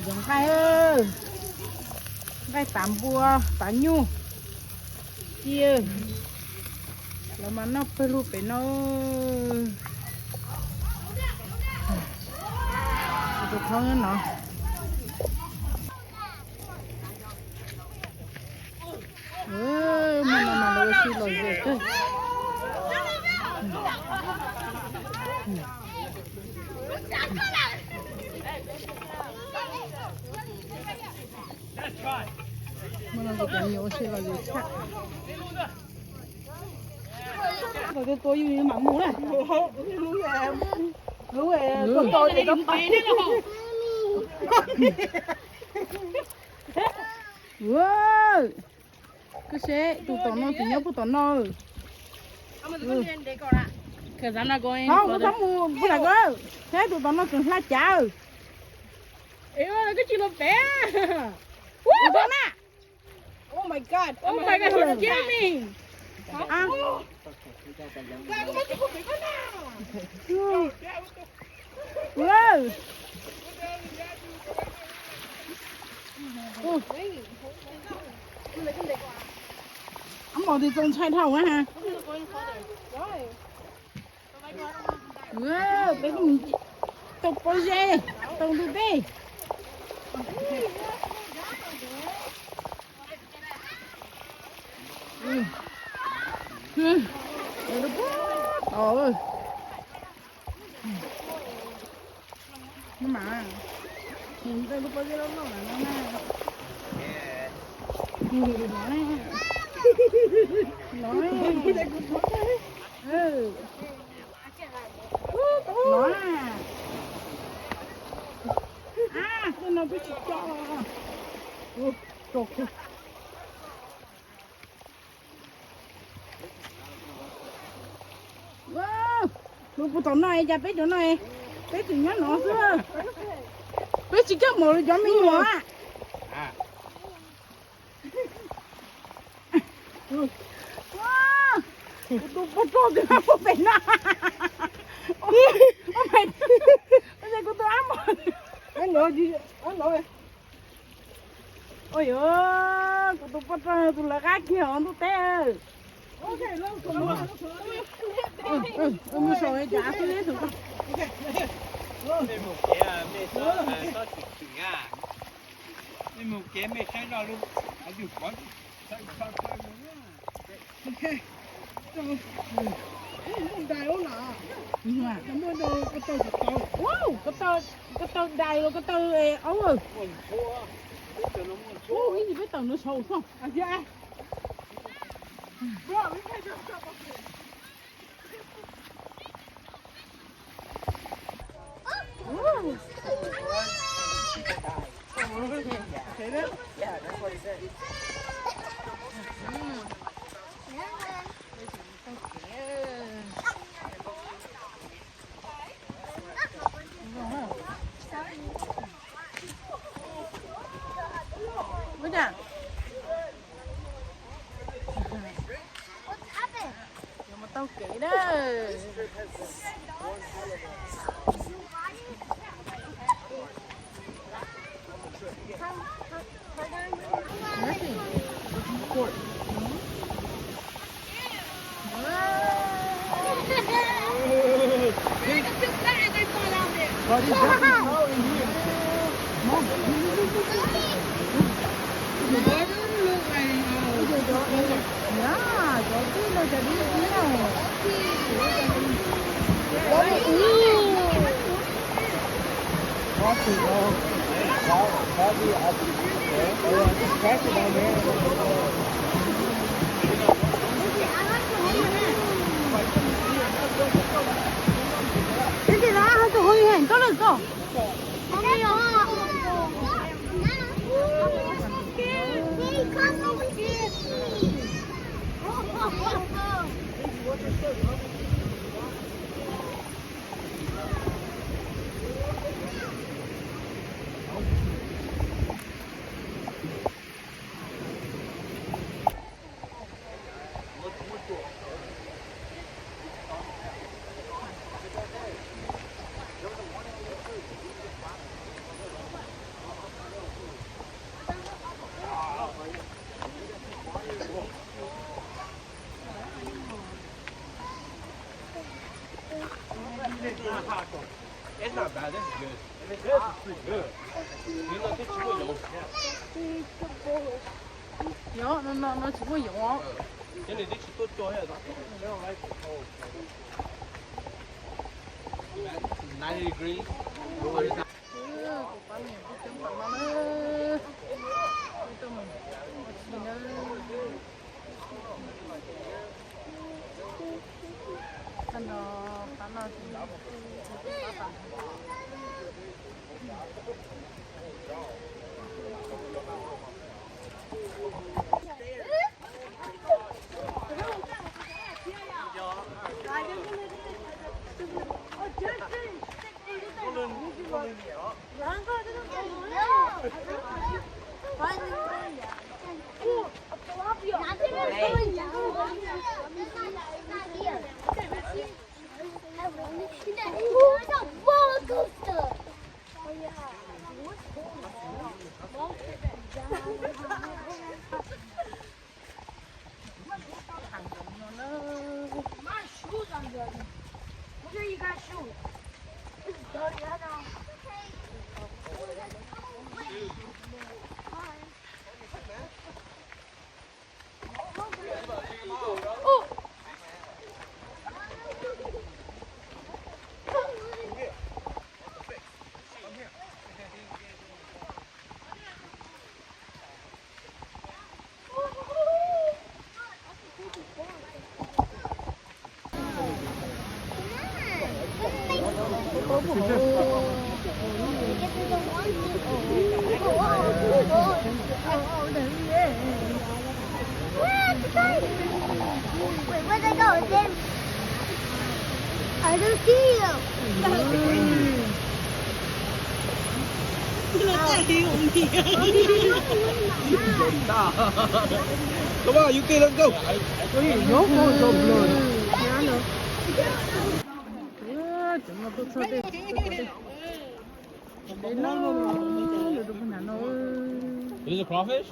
Nqaij, nqaij tav npua, tav nyuj. Ci, los mas noj pawg lug pem no. Tus thoob no. Muaj no mas lawv ua si lom zem kawg. Muaj no cov me nyuam ua si lom zem tshaj. Kom tua tua yus mam mus na. Lub, lub, tua tua ces. Koj seb tus tom no tseem nyob puag tom no. Kuv txhob mus puag tom ko, saib tus tom no tseem hla cav. Koj tsis los pem. Ua na. Oh my God. Oh my God, he's scaring me. Ab mos twb txaus ntshai dhau na ha. Peb kuj mus tau pob zeb, tau ntug dej. Mas, lub pob zeb loj loj no na. No, no. Tej no twb tsis co. Lub puag tom no es cas peb cov no, peb tseem nyob no xwb. Peb tsis coj mus li cov me nyuam. Kuv tus poj rog twb puag pem no. Kuv tus ab mos. Ua yog kuv tus poj rog tus lawv qab kiag hauv ntuj teb. Mus saum cav xwb tus. Mej mus kev mej saib zoj lub, yus pov muaj dais ub na. Muaj ko taw, ko taw dais los ko taw aub. Ib ntsis peb tawm nws saum xwb. Ua cas? Yuav mus taug kev na. What is that? Mom, yeah, cov tib no cov dib dib no. Có gì đâu. Có, có gì, ờ, ờ, ờ, stress gì đâu, mẹ. Cái gì đó, tôi hơi hẹn có được không? Không đi không? It's not bad. This is good. This is pretty good. Yog no, no, no tsis muaj yoov. Cov nws twb tsis tuaj cua thiab. Ninety degrees. Wait, where'd they go? They, I don't see you. Come on, you can, let's go. Is this a crawfish?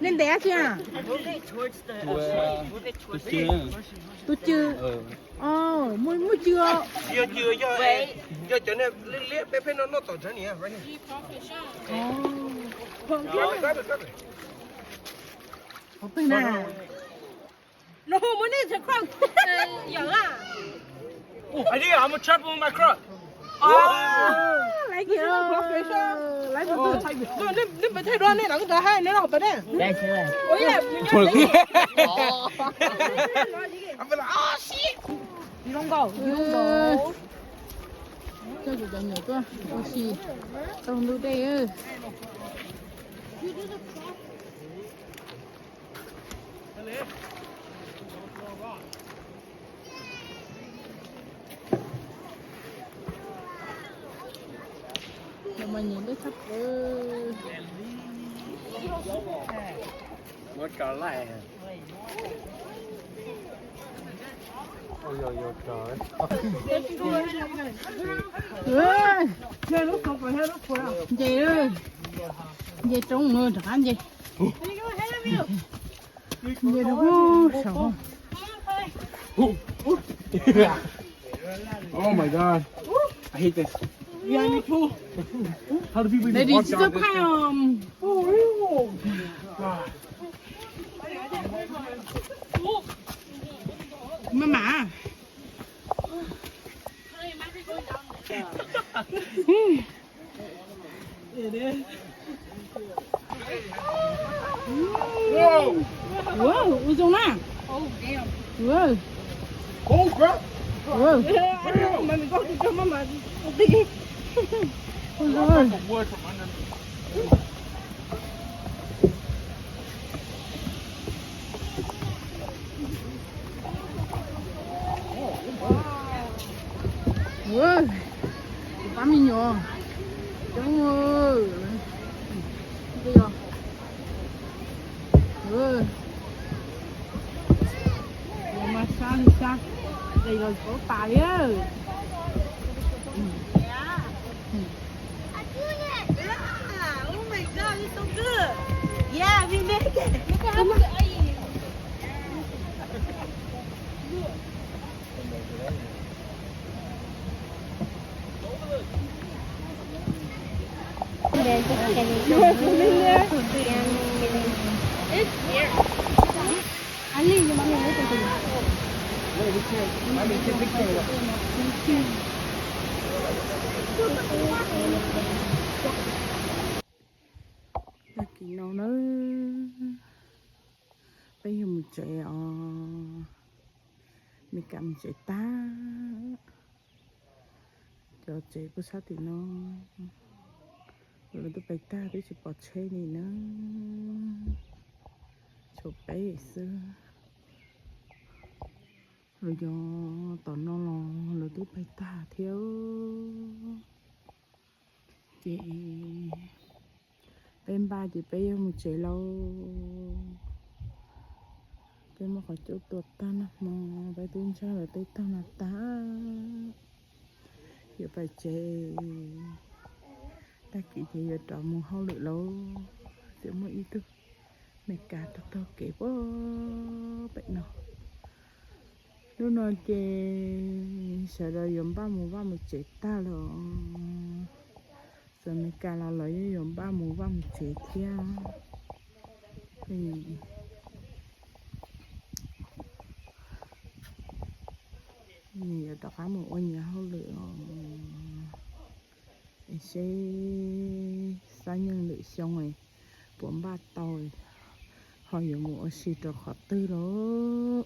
Nej ntev dab tsi a? Tus cw. Muaj, muaj cw. Yog cw, yog cov liab liab peb pheej noj noj tom ntawd niam. Qhov twg na? No, muaj nej tsev crab. Yog la. I think I'm a trap with my crab. Laiv kiag, laiv kiag. Nej pem thaij dua nej los kuj tau hais nej los pem ne. Coj kuv cov nyuam tuaj ua si tau ntu dej. Mas nyiam dej tshaj plaws. Nce, nce roob rov qab nce. Nce rau saud. Oh my God. I hate this. How do people even walk down this? Maj mam. Wow, ua zoo na. Wow. Wow. Ua, tus pab me nyuam coob. Ua, Dej los txhob tas li. Yeah, oh my God, it's so good. Yeah, we make it. Tag kis no na, peb yuav mus tsev os. Mes kas mus tsev tag. Cov tsev kuj sab tim no, lawv twb pais tag twb tsis pom tsheb li na. Tshuav peb xwb. Los yog tom no los lawv twb pais tag thiab. Ces peb npaj ces peb yuav mus tsev lauj. Peb muab qhov cub tua tag nag hmo, peb twb ntsawj lawv tej tag no tag. Yuav pais tsev, tag kis ces yuav rov mus hauj lwm lauj. Tseem muaj ib tug Mes kas tuaj taug kev puag pem no. Hnub no ces sawv daws yuav npaj mus vaj mus tsev tag lawm. Txawm Mes kas los lawv yeej yuav npaj mus vaj mus tsev thiab. Nws yuav rov qab mus ua nyias hauj lwm os. Es seb xab nyeej lwm xyoo puas npaj tau, ho yuav mus ua si rau qhov twg lauj.